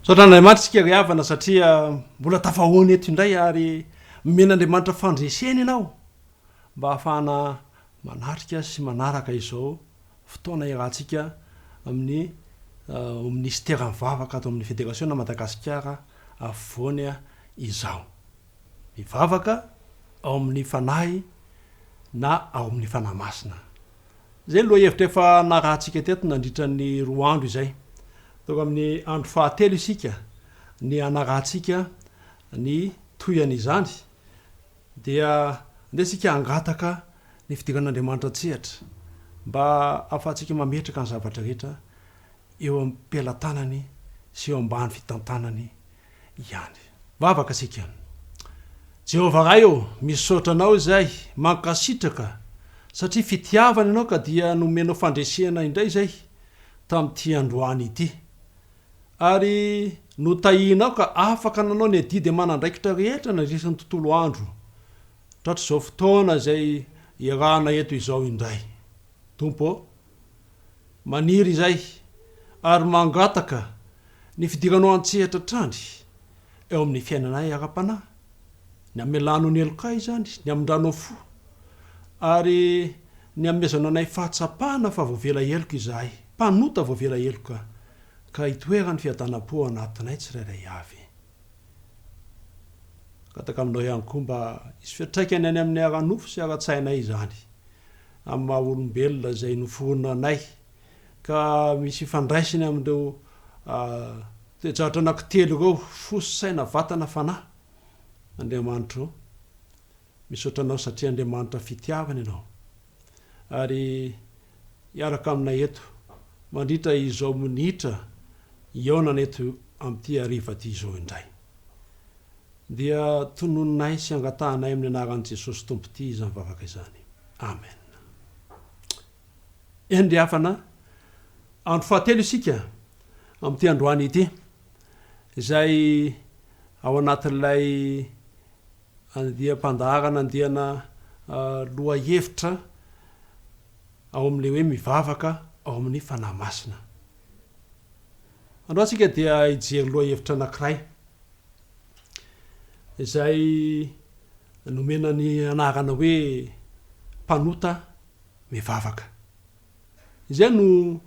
Misaotra an'Andriamanitra isika ry havana satria mbola tafahoana eto indray ary nomen'Andriamanitra fandresena ianao mba hahafahana manatrika sy manaraka izao fotoana iarahantsika amin'ny ao minisiteran'ny vavaka ato amin'ny Federasiona Madagasikara afovoany izao. Mivavaka ao amin'ny Fanahy na ao amin'ny Fanahy Masina. Izay ny lohahevitra efa narahantsika teto nandritra ny roa andro izay. Tonga amin'ny andro fahatelo isika ny hanarahantsika ny tohian'izany dia andeha isika hangataka ny fidiran'Andriamanitra an-tsehatra mba hahafahantsika mametraka ny zavatra rehetra eo am-pelatanany sy eo ambany fitantanany ihany. Vavaka isika. Jehovah Ray ô, misaotra Anao izahay, mankasitraka satria fitiavana Ianao ka dia nomenao fandresena indray izay tamin'ity androany ity. Ary notahianao ka afaka nanao ny adidy aman'andraikitra rehetra nandritra ny tontolo andro, tratr'izao fotoana izay iarahana eto izao indray. Tompo ô, maniry izahay ary mangataka ny fidiranao an-tsehatra hatrany eo amin'ny fiainanay ara-panahy, ny hamelanao ny helokay izany, ny hamindranao fo, ary ny hanomezanao anay fahatsapana fa voavela heloka izahay, mpanota voavela heloka, ka hitoeran'ny fiadanam-po ao anatinay tsirairay avy. Mangataka aminao ihany koa mba hisy fiantraikany any amin'ny ara-nofo sy ara-tsainay izany, amin'ny maha-olombelona izay noforonina anay, ka misy ifandraisany amin'ireo toe-javatra anankitelo ireo, fo, saina, vatana, fanahy. Andriamanitra ô, misaotra Anao satria Andriamanitra fitiavana Ianao, ary hiaraka aminay eto mandritra izao minitra hihaonana eto amin'ity hariva ity izao indray. Dia tononinay sy angatahanay amin'ny anaran'i Jesosy Tompo ity izany vavaka izany. Amen. Eny ry havana, andro fahatelo isika amin'ity androany ity, izay ao anatin'ilay andiam-pandaharana andiana lohahevitra ao amin'ilay hoe mivavaka ao amin'ny Fanahy Masina. Androany isika dia hijery lohahevitra anankiray izay nomena ny anarana hoe mpanota mivavaka. Izay no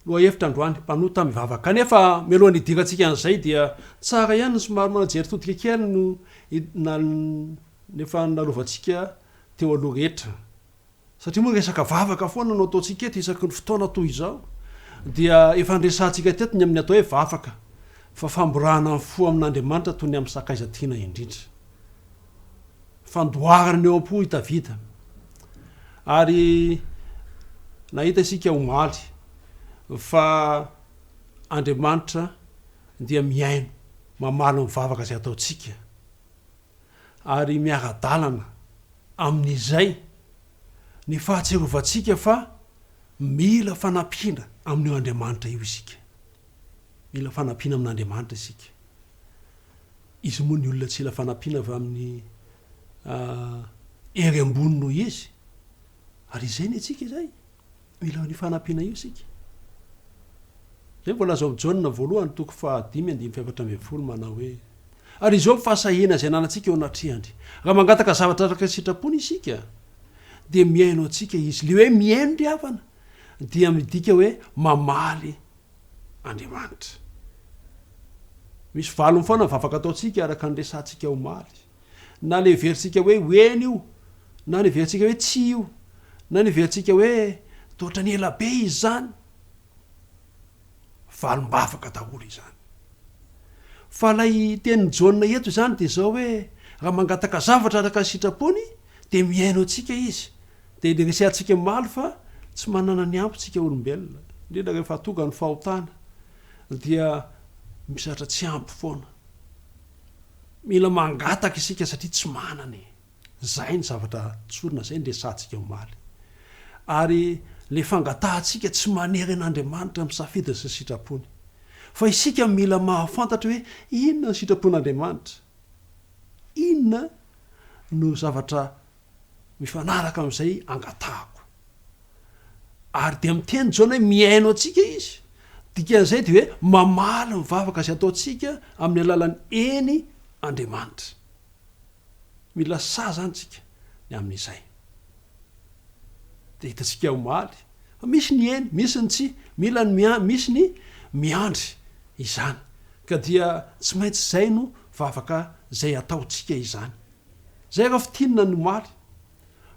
lohahevitra androany, mpanota mivavaka. Kanefa mialohan'ny hidirantsika an'izay dia tsara ihany ny somary manao jery todika kely no ny efa nalovantsika teo aloha rehetra. Satria moa resaka vavaka foana no ataontsika eto isaky ny fotoana toy izao dia efa niresahantsika teto ny amin'ny atao hoe vavaka fa famborahana ny fo amin'Andriamanitra toy ny amin'ny sakaiza tiana indrindra. Fandoharana eo am-po i Davida. Ary nahita isika omaly fa Andriamanitra dia mihaino, mamaly ny vavaka izay ataontsika, ary miara-dalana amin'izay ny fahatsiarovantsika fa mila fanampiana amin'io Andriamanitra io isika. Mila fanampiana amin'Andriamanitra isika. Izy moa ny olona tsy hila fanampiana avy amin'ny hery ambony noho izy. Ary izay ny antsika izay. Mila an'io fanampiana io isika. Izay no voalaza ao amin'ny Jaona voalohany toko fahadimy andininy fahefatra ambin'ny folo manao hoe, Ary izao ny fahasahiana izay ananantsika eo anatrehany, raha mangataka zavatra araka ny sitrapony isika, dia mihaino antsika Izy. Ilay hoe mihaino ry havana dia midika hoe mamaly Andriamanitra. Misy valiny foana ny vavaka ataontsika araka ny resahantsika omaly. Na le heverintsika hoe ho eny io, na ny heverintsika hoe tsia io, na ny heverintsika hoe toa ohatran'ny ela be izy izany. Valim-bavaka daholo izany. Fa ilay tenin'i Jaona eto izany dia izao hoe raha mangataka zavatra araka ny sitrapony dia mihaino antsika izy. Dia niresahantsika omaly fa tsy manana ny ampy tsika olombelona, indrindra rehefa tonga ny fahotana dia misy zavatra tsy ampy foana. Mila mangataka isika satria tsy manana e. Zay ny zavatra tsorina, zay ny resahantsika omaly. Ary le fangatahantsika tsy manery an'Andriamanitra amin'ny safidiny sy ny sitrapony. Fa isika mila mahafantatra hoe inona ny sitrapon'Andriamanitra, inona no zavatra mifanaraka amin'izay angatahako. Ary dia miteny Jaona hoe mihaino antsika Izy. Dikan'izay dia hoe mamaly ny vavaka izay ataontsika amin'ny alalan'ny eny Andriamanitra. Mila sahy izany isika ny amin'izay. Dia hitantsika omaly fa misy ny eny, misy ny tsia, mila ny mia, misy ny miandry izany. Ka dia tsy maintsy izay no vavaka izay ataontsika izany. Izay raha fintinina ny omaly.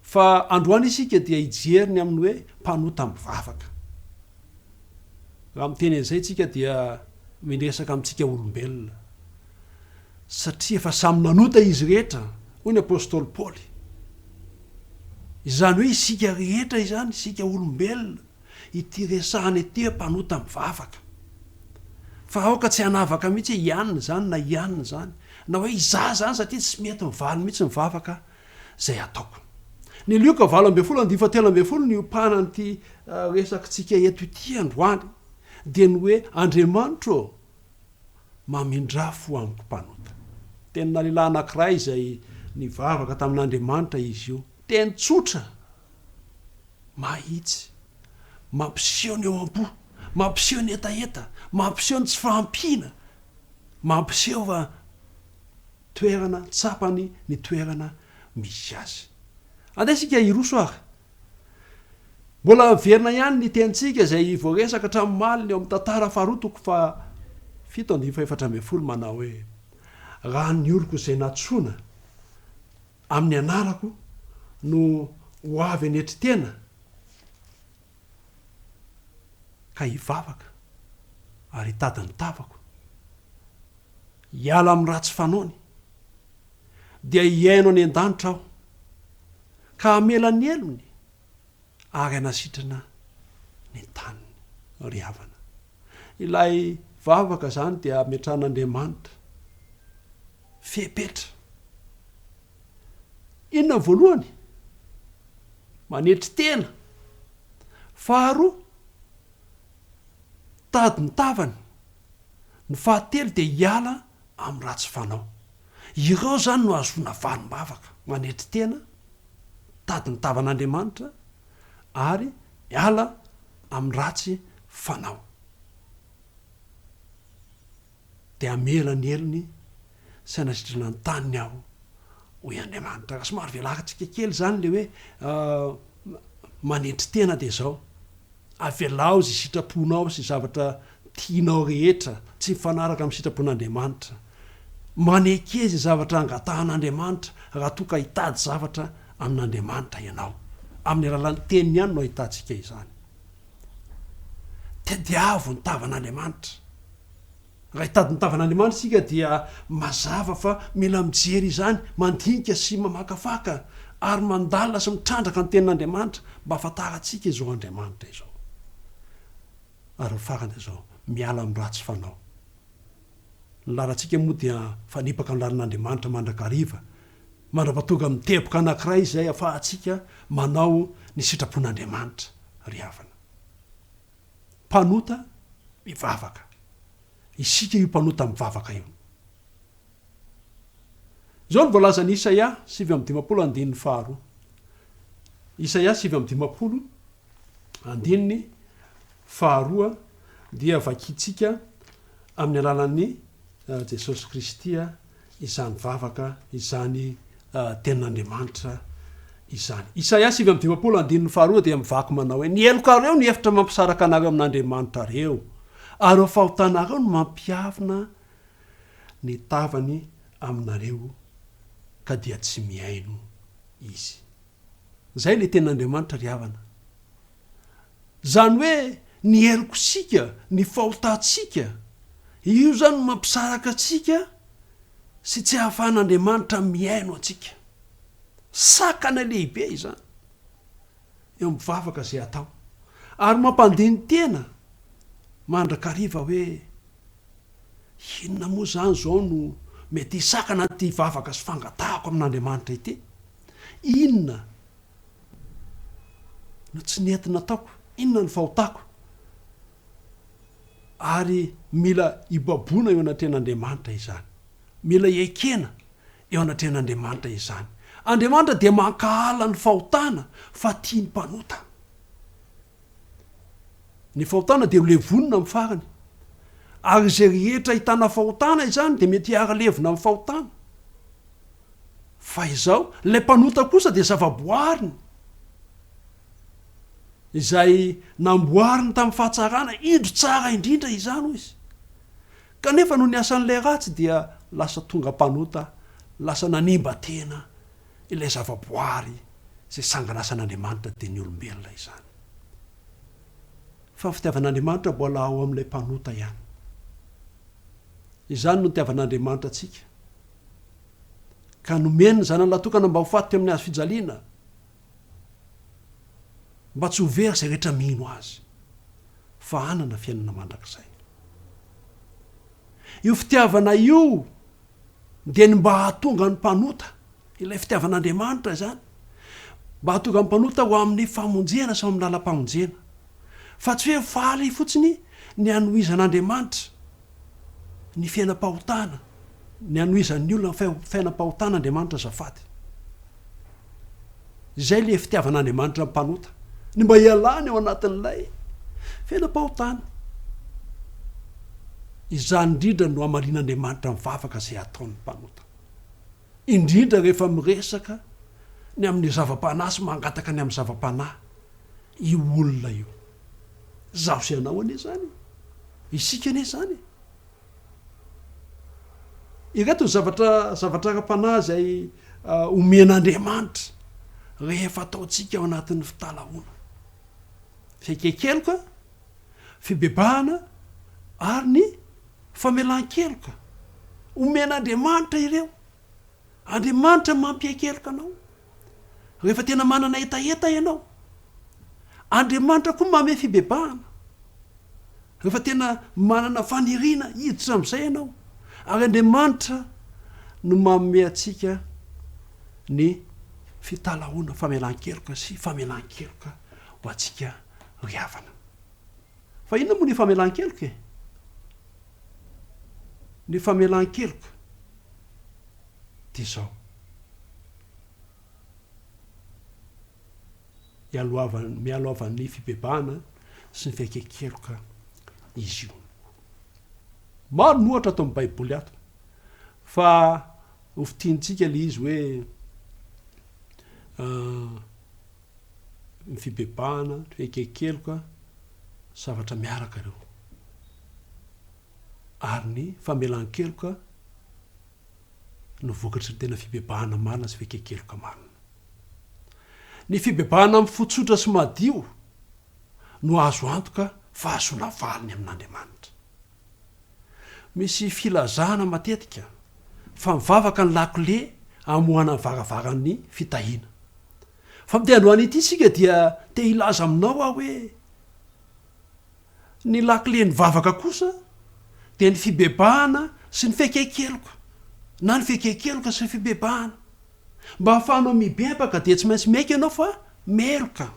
Fa androany isika dia hijery ny amin'ny hoe mpanota mivavaka. Raha miteny an'izay isika dia miresaka amintsika olombelona. Satria efa samy nanota izy rehetra, hoy ny apostoly Paoly. Izany hoe isika rehetra izany, isika olombelona, ity resahana ity hoe mpanota mivavaka. Fa aoka tsy hanavaka mihitsy hoe i anona izany na i anona izany, na hoe izaho izany satria tsy mety mivaly mihitsy ny vavaka izay ataoko. Ny Lioka 18 andininy fahatelo ambin'ny folo no iompanan'ity resakitsika eto ity androany, dia ny hoe Andriamanitro ô, mamindrà fo amiko mpanota. Tenina lehilahy anankiray izay nivavaka tamin'Andriamanitra izy io. Teny tsotra, mahitsy, mampiseho ny ao am-po, mampiseho ny hetaheta, mampiseho ny tsy fahampiana, mampiseho fa toerana tsapany ny toerana misy azy. Andeha isika hiroso ary. Mbola miverina ihany ny tenintsika izay voaresaka hatramin'ny omaly ny ao amin'ny Tantara faharoa toko faha fito andininy faha-14 manao hoe, Raha ny oloko izay nantsoina amin'ny anarako no ho avy hanetry tena ka hivavaka ary hitady ny tavako, hiala amin'ny ratsy fanaony, dia hihaino any an-danitra aho, ka hamela ny helony ary hanasitrana ny taniny. Ry havana, ilay vavaka izany dia ametrahan'Andriamanitra fepetra. Inona ny voalohany? Manetry tena. Faharoa, tady ny tavany. Ny fahatelo dia hiala amin'ny ratsy fanao. Ireo izany no ahazoana valim-bavaka, manetry tena, mitady ny tavan'Andriamanitra ary miala amin'ny ratsy fanao. Dia hamela ny helony sy hanasitrana ny taniny aho, hoy Andriamanitra. Raha somary velarintsika kely izany ilay hoe manetry tena dia izao. Avelao izay sitraponao sy zavatra tianao rehetra tsy mifanaraka amin'ny sitrapon'Andriamanitra. Maneke izay zavatra angatahan'Andriamanitra raha toa ka hitady zavatra amin'Andriamanitra ianao. Amin'ny alalan'ny Teniny ihany no ahitantsika izany. Tadiavo ny tavan'Andriamanitra. Raha hitady ny tavan'Andriamanitra isika dia mazava fa mila mijery izany, mandinika sy mamakafaka ary mandalina sy mitrandraka ny Tenin'Andriamanitra mba hahafantarantsika izao Andriamanitra izao. Ary ny farany dia izao, miala amin'ny ratsy fanao. Ny lalantsika moa dia mifanipaka amin'ny lalan'Andriamanitra mandrakariva, mandra-pahatonga amin'ny teboka anankiray izay ahafahantsika manao ny sitrapon'Andriamanitra ry havana. Mpanota mivavaka. Isika io mpanota mivavaka io. Izao no voalazan'i Isaia 59 andininy faharoa. Isaia 59 andininy faharoa dia vakintsika amin'ny alalan'ny Jesosy Kristy izany vavaka izany tenin'Andriamanitra izany. Isaia 59 andininy faharoa dia mivaky manao hoe, Ny helokareo no efitra mampisaraka anareo amin'Andriamanitrareo, ary ireo fahotanareo no mampiavina ny tavany aminareo, ka dia tsy mihaino Izy. Izay ilay tenin'Andriamanitra ry havana. Izany hoe ny helokosika, ny fahotantsika, io izany no mampisaraka antsika sy tsy ahafahan'Andriamanitra mihaino antsika. Sakana lehibe izany eo amin'ny vavaka izay atao. Ary mampandini-tena mandrakariva hoe inona moa izany izao no mety hisakana an'ity vavaka sy fangatahako amin'Andriamanitra ity? Inona no tsy nety nataoko? Inona ny fahotako? Ary mila ibaboana eo anatrehan'Andriamanitra izany. Mila ekena eo anatrehan'Andriamanitra izany. Andriamanitra dia mankahala ny fahotana fa tia ny mpanota. Ny fahotana dia ho levonina amin'ny farany. Ary izay rehetra ahitana fahotana izany dia mety hiara-levona amin'ny fahotana. Fa izao, ilay mpanota kosa dia zava-boariny, izay namboariny tamin'ny fahatsarana, indro tsara indrindra izany, hoy izy. Kanefa noho ny asan'ilay ratsy dia lasa tonga mpanota, lasa nanimba tena ilay zava-boary izay sangan'asan'Andriamanitra dia ny olombelona izany. Fa ny fitiavan'Andriamanitra mbola ao amin'ilay mpanota ihany. Izany no nitiavan'Andriamanitra antsika, ka nomeny ny Zanany Latokana mba ho faty teo amin'ny hazo fijaliana, mba tsy ho very izay rehetra mino Azy, fa hanana fiainana mandrakizay. Io fitiavana io dia ny mba hahatonga ny mpanota, ilay fitiavan'Andriamanitra izany, mba hahatonga ny mpanota ho amin'ny famonjena sy ho amin'ny lalam-pamonjena. Fa tsy hoe faly fotsiny ny hanohizan'Andriamanitra ny fiainam-pahotana, ny hanohizan'ny olona ny fiainam-pahotana Andriamanitra azafady. Izay ilay fitiavan'Andriamanitra ny mpanota, ny mba hialany ao anatin'ilay fiainam-pahotana. Izany indrindra no hamalian'Andriamanitra ny vavaka izay ataon'ny mpanota. Indrindra rehefa miresaka ny amin'ny zava-panahy sy mangataka ny amin'ny zava-panahy io olona io. Izaho sy ianao anie izany e. Isika anie izany e. Ireto ny zavatra zavatra ara-panahy izay omen'Andriamanitra rehefa ataontsika ao anatin'ny fitalahoana. Fiaiken-keloka, fibebahana ary ny famelan-keloka. Omen'Andriamanitra ireo. Andriamanitra mampiaiky-heloka anao. Rehefa tena manana hetaheta ianao. Andriamanitra koa mamehy fibebahana. Rehefa tena manana faniriana hiditra amin'izay ianao. Ary Andriamanitra no manome antsika ny fitalahoana famelan-keloka sy famelan-keloka ho antsika ry havana. Fa inona moa ny famelan-keloka e? Ny famelan-keloka dia izao. Ialohavan, mialohavan'ny fibebahana sy ny fiaiken-keloka izy io. Maro ny ohatra ato amin'ny Baiboly ato, fa ho fintinintsika ilay izy hoe ny fibebahana, ny fiaiken-keloka, zavatra miaraka ireo. Ary ny famelan-keloka no vokatry ny tena fibebahana marina sy fiaiken-keloka marina. Ny fibebahana amin'ny fo tsotra sy madio no azo antoka fa ahazoana valiny amin'Andriamanitra. Misy filazana matetika fa mivavaka ny lakile hamohana ny varavaran'ny fitahiana. Fa amin'ity androany ity isika dia te hilaza aminao aho hoe ny lakilen'ny vavaka kosa dia ny fibebahana sy ny fiaiken-keloka na ny fiaiken-keloka sy ny fibebahana. Mba hahafahanao mibebaka dia tsy maintsy miaiky ianao fa meloka.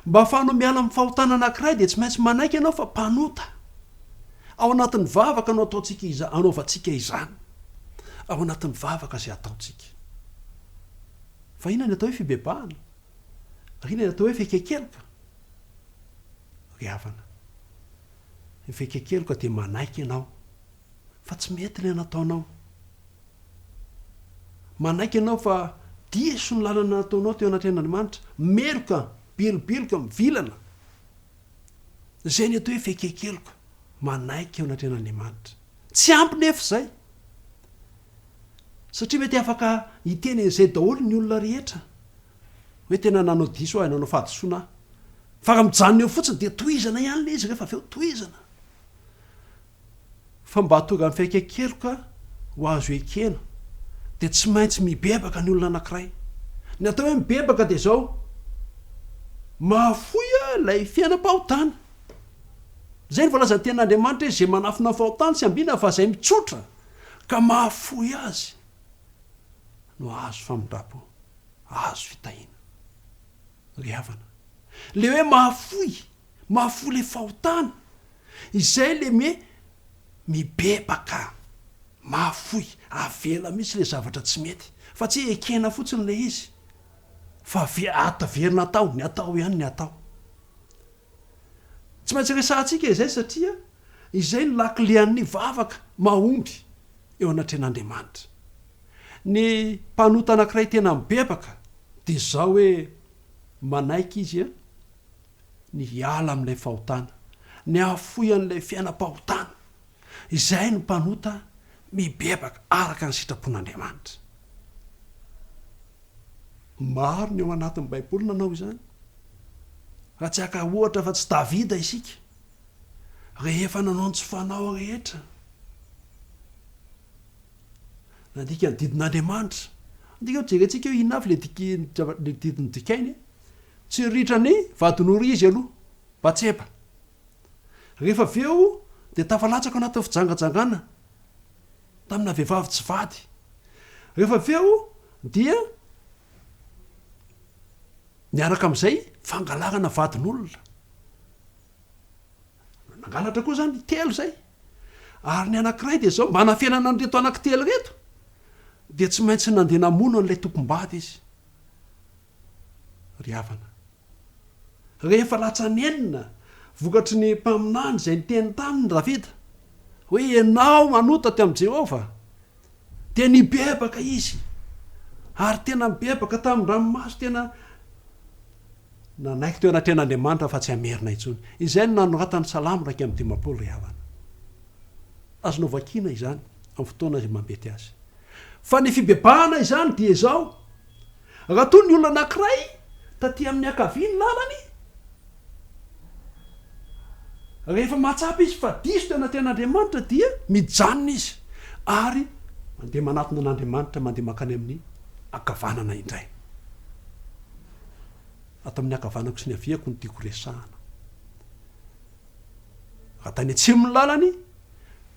Mba hahafahanao miala amin'ny fahotana anankiray dia tsy maintsy manaiky ianao fa mpanota. Ao anatin'ny vavaka no ataontsika iza, anaovantsika izany. Ao anatin'ny vavaka izay ataontsika. Fa inona ny atao hoe fibebahana? Ary inona ny atao hoe fiaiken-keloka? Ry havana, ny fiaiken-keloka dia manaiky ianao fa tsy mety ilay nataonao. Manaiky ianao fa diso ny lalana nataonao teo anatrehan'Andriamanitra, meloka, bilobiloka, mivilana. Izay ny atao hoe fiaiken-keloka, manaiky eo anatrehan'Andriamanitra. Tsy ampy nefa izay. Satria mety afaka hiteny an'izay daholo ny olona rehetra. Hoe tena nanao diso aho, nanao fahadisoana aho. Fa raha mijanona eo fotsiny dia tohizana ihany ilay izy rehefa avy eo, tohizana. Fa mba hahatonga ny fiaiken-keloka ho azo ekena dia tsy maintsy mibebaka ny olona anankiray. Ny atao hoe mibebaka dia izao, mahafoy ilay fiainam-pahotana. Izay no voalazan'ny Tenin'Andriamanitra hoe izay manafina ny fahotany tsy hambina fa izay mitsotra ka mahafoy azy no hahazo famindram-po, hahazo fitahiana. Ry havana, ilay hoe mahafoy, mahafoy ilay fahotana, izay ilay me mibebaka, mahafoy, avela mihitsy ilay zavatra tsy mety, fa tsy hoe ekena fotsiny ilay izy, fa ave- ataverina atao, ny atao ihany ny atao. Tsy maintsy resahantsika izay satria. Izay no lakile-an'ny vavaka mahomby eo anatrehan'Andriamanitra. Ny mpanota anankiray tena mibebaka dia izao hoe manaiky izy ny hiala amin'ilay fahotana, ny hahafoy an'ilay fiainam-pahotana. Izay no mpanota mibebaka araka ny sitrapon'Andriamanitra. Maro ny ao anatin'ny Baiboly nanao izany. Raha tsy haka ohatra afa-tsy Davida isika, rehefa nanao ny tsy fanao rehetra, nandika ny didin'Andriamanitra. Andeha ho jerentsika hoe inona avy ilay ilay didy nodikainy. Tsy ritra ny vadin'Oria izy aloha, Batseba. Rehefa avy eo dia tafalatsaka ao anatin'ny fijangajangana tamina vehivavy tsy vady. Rehefa avy eo dia niaraka amin'izay fangalarana vadin'olona. Nangalatra koa izany, telo izay. Ary ny anankiray dia izao, mba hanafenana an'ireto anankitelo ireto, dia tsy maintsy nandeha namono an'ilay tompom-bady izy. Ry havana. Rehefa latsa-nenina vokatry ny mpaminany izay niteny taminy Davida hoe ianao manota teo amin'i Jehovah, dia nibebaka izy, ary tena nibebaka tamin-dranomaso, tena nanaiky teo anatrehan'Andriamanitra fa tsy hamerina intsony. Izay no nanoratany Salamo 51 ry havana. Azonao vakiana izany amin'ny fotoana izay mampety azy. Fa ny fibebahana izany dia izao, Raha toa ny olona anankiray taty amin'ny ankavia ny lalany, rehefa mahatsapa izy fa diso teo anatrehan'Andriamanitra dia mijanona izy ary mandeha manatona an'Andriamanitra, mandeha mankany amin'ny ankavanana indray. Ato amin'ny ankavanako sy ny haviako no tiako resahana. Raha tany atsimo ny lalany,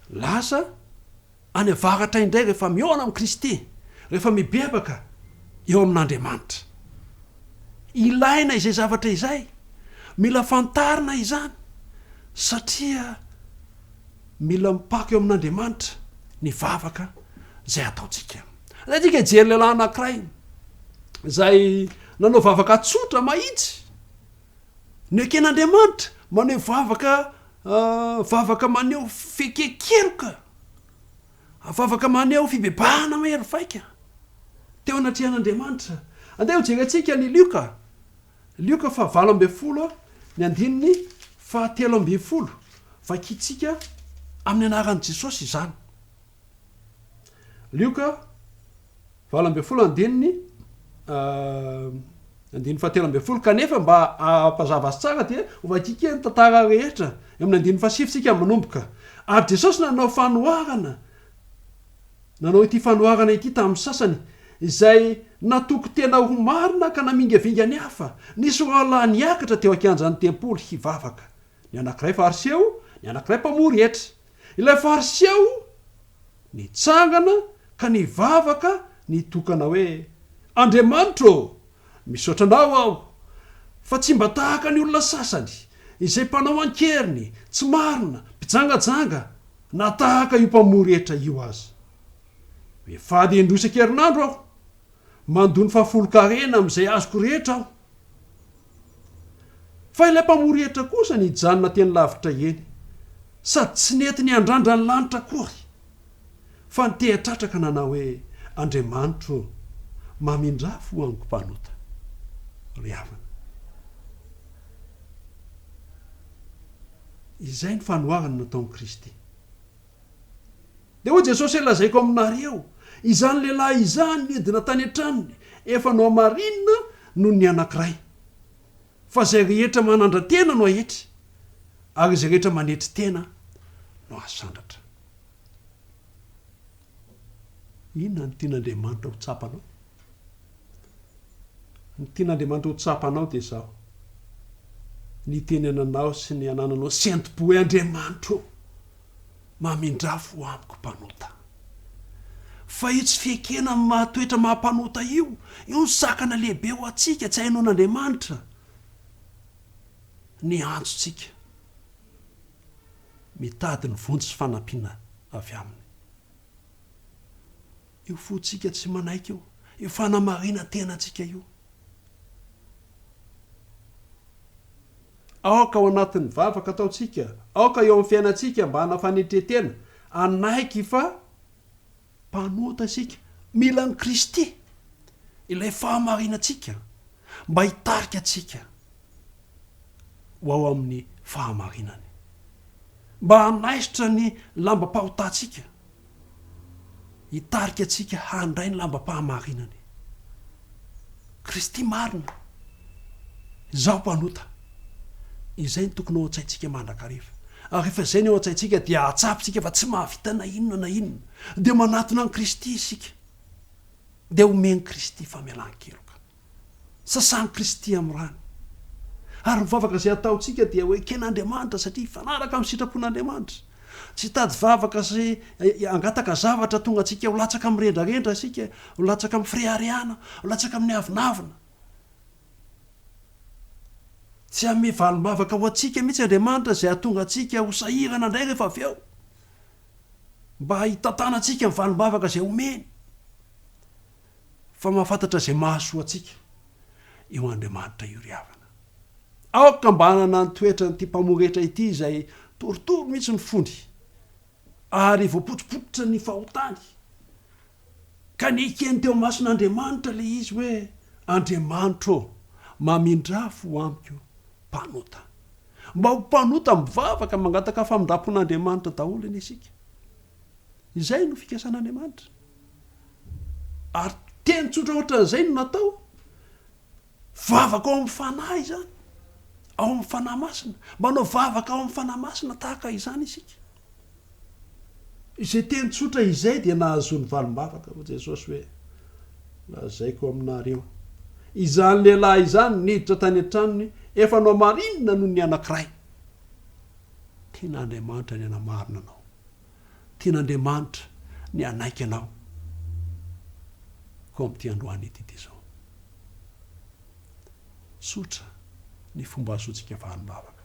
lasa any avaratra indray rehefa mihaona amin'i Kristy, rehefa mibebaka eo amin'Andriamanitra. Ilaina izay zavatra izay, mila fantarina izany satria mila mipaka eo amin'Andriamanitra ny vavaka izay ataontsika. Andeha tsika hijery lehilahy anankiray izay nanao vavaka tsotra mahitsy. Neken'Andriamanitra, maneho vavaka vavaka maneho fekekeloka, vavaka maneho fibebahana mahery vaika teo anatrehan'Andriamanitra. Andeha hojerentsika ny Lioka, Lioka faha 18 ny andininy faha 13, vakintsika amin'ny anaran'i Jesosy izany. Lioka 18 andininy andininy fahatelo ambin'ny folo kanefa mba hampazava azy tsara dia hovakiko ny tantara rehetra eo amin'ny andininy fahasivy tsika manomboka ary Jesosy nanao fanoharana nanao ity fanoharana ity tamin'ny sasany izay natoky tena ho marina ka namingavinga ny hafa nisy roalahy niakatra teo an-kianjan'ny tempoly hivavaka ny anankiray fariseo ny anankiray mpamory hetra Ilay Fariseo nitsangana ka nivavaka nitokana hoe, Andriamanitro ô, misaotra Anao aho, fa tsy mba tahaka ny olona sasany, izay mpanao an-keriny, tsy marina, mpijangajanga, na tahaka io mpamory hetra io aza. Mifady indroa isan-kerinandro aho, mandoa ny fahafolon-karena amin'izay azoko rehetra aho. Fa ilay mpamory hetra kosa nijanona teny lavitra eny, sady tsy nety niandrandra ny lanitra akory, fa niteha-tratra ka nanao hoe, Andriamanitro ô, mamindrà fo amiko mpanota. Ry havana, izay ny fanoharana nataon'i Kristy. Dia hoy Jesosy hoe, Lazaiko aminareo, izany lehilahy izany nidina tany an-tranony, efa nohamarinina noho ny anankiray. Fa izay rehetra manandra-tena no haetry, ary izay rehetra manetry tena no hasandratra. Inona no tian'Andriamanitra ho tsapanao? Ny tian'Andriamanitra ho tsapanao dia izao, ny hitenenanao sy ny hanananao sentom-po hoe, Andriamanitra ô, mamindrà fo amiko mpanota. Fa io tsy fiekena amin'ny maha toetra maha mpanota io, io no sakana lehibe ho antsika tsy hainoan'Andriamanitra ny antsontsika mitady ny vonjy sy fanampiana avy aminy. Io fontsika tsy manaiky io, io fanamarinan-tenantsika io. Aoka ao anatin'ny vavaka ataontsika, aoka eo amin'ny fiainantsika mba hanao fanetren-tena, hanaiky fa mpanota isika, mila an'i Kristy, ilay fahamarinantsika, mba hitarika antsika ho ao amin'ny fahamarinany, mba hanaisotra ny lambam-pahotantsika, hitarika antsika handray ny lambam-pahamarinany. Kristy marina, izaho mpanota. Izay no tokony ao an-tsaintsika mandrakariva. Ary rehefa izay no ao an-tsaintsika dia hahatsapa isika fa tsy mahavita na inona na inona. Dia manatona an'i Kristy isika. Dia omen'i Kristy famelan-keloka. Sasan'i Kristy amin'ny rany. Ary ny vavaka izay ataontsika dia ho eken'Andriamanitra satria hifanaraka amin'ny sitrapon'Andriamanitra. Tsy hitady vavaka sy hangataka zavatra hahatonga antsika ho latsaka amin'ny rendrarendra isika, ho latsaka amin'ny fireharehana, ho latsaka amin'ny avonavona. Tsy hanome valim-bavaka ho antsika mihitsy Andriamanitra izay hahatonga antsika ho sahirana indray rehefa avy eo. Mba hitantanantsika ny valim-bavaka izay omeny. Fa mahafantatra izay mahasoa antsika io Andriamanitra io ry havana. Aoka mba hanana ny toetran'ity mpamoretra ity izay torotoro mihitsy ny fony ary voapotsipotsitra ny fahotany ka nekeny teo imason'Andriamanitra ilay izy hoe, Andriamanitro ô, mamindrà fo amiko mpanota. Mba ho mpanota mivavaka mangataka famindram-pon'Andriamanitra daholo anie isika. Izay no fikasan'Andriamanitra. Ary teny tsotra ohatran'izay no natao. Vavaka ao amin'ny Fanahy izany. Ao amin'ny Fanahy Masina. Manao vavaka ao amin'ny Fanahy Masina tahaka izany isika. Izay teny tsotra izay dia nahazoany valim-bavaka. Hoy Jesosy hoe, Lazaiko aminareo, izany lehilahy izany niditra tany an-tranony efa nohamarinina noho ny anankiray. Tian'Andriamanitra ny hanamarina anao. Tian'Andriamanitra ny hanaiky anao koa amin'ity androany ity dia izao. Tsotra ny fomba ahazoantsika valim-bavaka.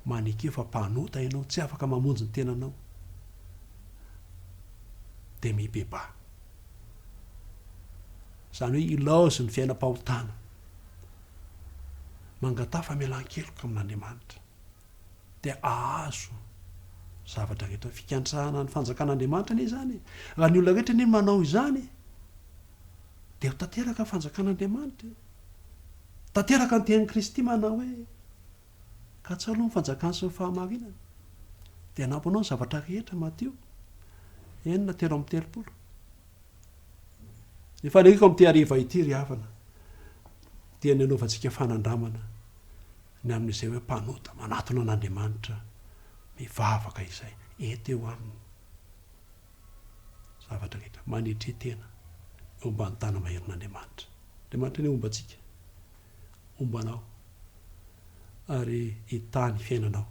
Maneke fa mpanota ianao, tsy afaka mamonjy ny tenanao. Dia mibebaha. Izany hoe ilaozy ny fiainam-pahotana. Mangataha famelan-keloka amin'Andriamanitra. dia ahazo zavatra rehetra. Fikantrahana ny fanjakan'Andriamanitra anie izany e. Raha ny olona rehetra anie manao izany dia ho tanteraka ny fanjakan'Andriamanitra e. Tanteraka ny tenin'i Kristy manao hoe katsaho aloha ny fanjakany sy ny fahamarinany dia hanampy anao ny zavatra rehetra Matio 6:33. Ny faniriako amin'ity hariva ity ry havana dia ny hanaovantsika fanandramana ny amin'izay hoe mpanota manatona an'Andriamanitra mivavaka izay eto eo aminy zavatra rehetra manetre tena eo ambany tana-maherin'Andriamanitra. Andriamanitra anie homba antsika, homba anao ary hitahy ny fiainanao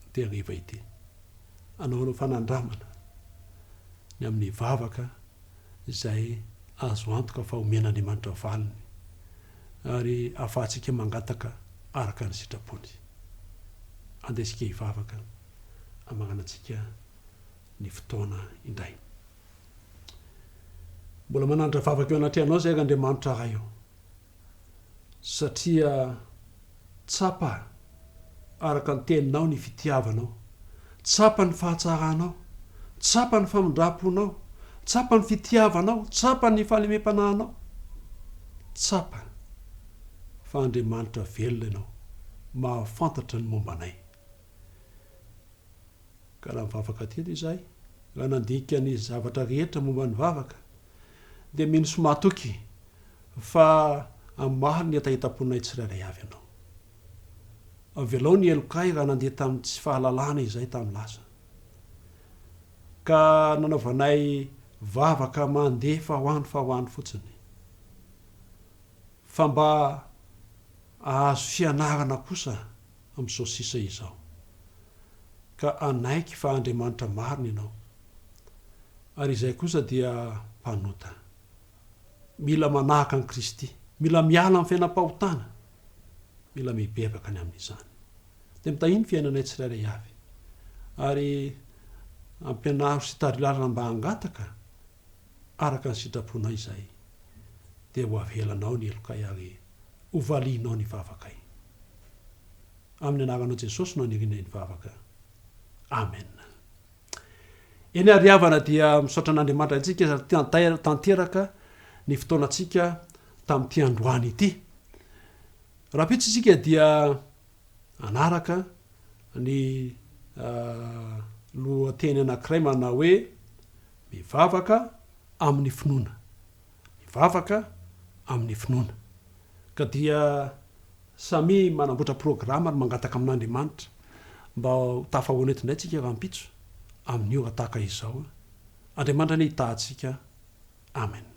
ity hariva ity. Anaovanao fanandramana ny amin'ny vavaka izay azo antoka fa omen'Andriamanitra valiny ary ahafahantsika mangataka araka ny sitrapony. Andeha isika hivavaka hamanganantsika ny fotoana indray. Mbola manandratra vavaka eo anatrehanao izay ry Andriamanitra Ray ô. Satria tsapa araka ny teninao ny fitiavanao, tsapa ny fahatsaranao, tsapa ny famindram-ponao, tsapa ny fitiavanao, tsapa ny fahalemem-panahinao, tsapa fa Andriamanitra velona ianao, mahafantatra ny momba anay. Ka raha mivavaka teto izahay, raha nandinika ny zavatra rehetra momba ny vavaka, dia mino sy matoky fa hamaly ny hetahetam-ponay tsirairay avy ianao. Avelao ny helokay raha nandeha tamin'ny tsy fahalalana izahay tamin'ny lasa, ka nanaovanay vavaka mandeha fa ho any fa ho any fotsiny, fa mba hahazo fianarana kosa amin'izao sisa izao, ka hanaiky fa Andriamanitra marina ianao, ary izahay kosa dia mpanota. Mila manahaka an'i Kristy, mila miala amin'ny fiainam-pahotana, mila mibebaka ny amin'izany. Dia mitahia ny fiainanay tsirairay avy, ary ampianaro sy tariho lalana mba hangataka araka ny sitraponao izahay, dia ho avelanao ny helokay ary ho valianao ny vavakay. Amin'ny anaranao Jesosy no anirianay ny vavaka. Amen. Eny ary havana dia misaotra an'Andriamanitra antsika satria tanteraka ny fotoanantsika tamin'ity androany ity. Rahampitso isika dia hanaraka ny lohateny anankiray manao hoe mivavaka amin'ny finoana. Mivavaka amin'ny finoana. Ka dia samia manamboatra programa ary mangataka amin'Andriamanitra mba ho tafahoana eto indray tsika rahampitso amin'ny ora tahaka izao. Andriamanitra anie hitaha antsika. Amen.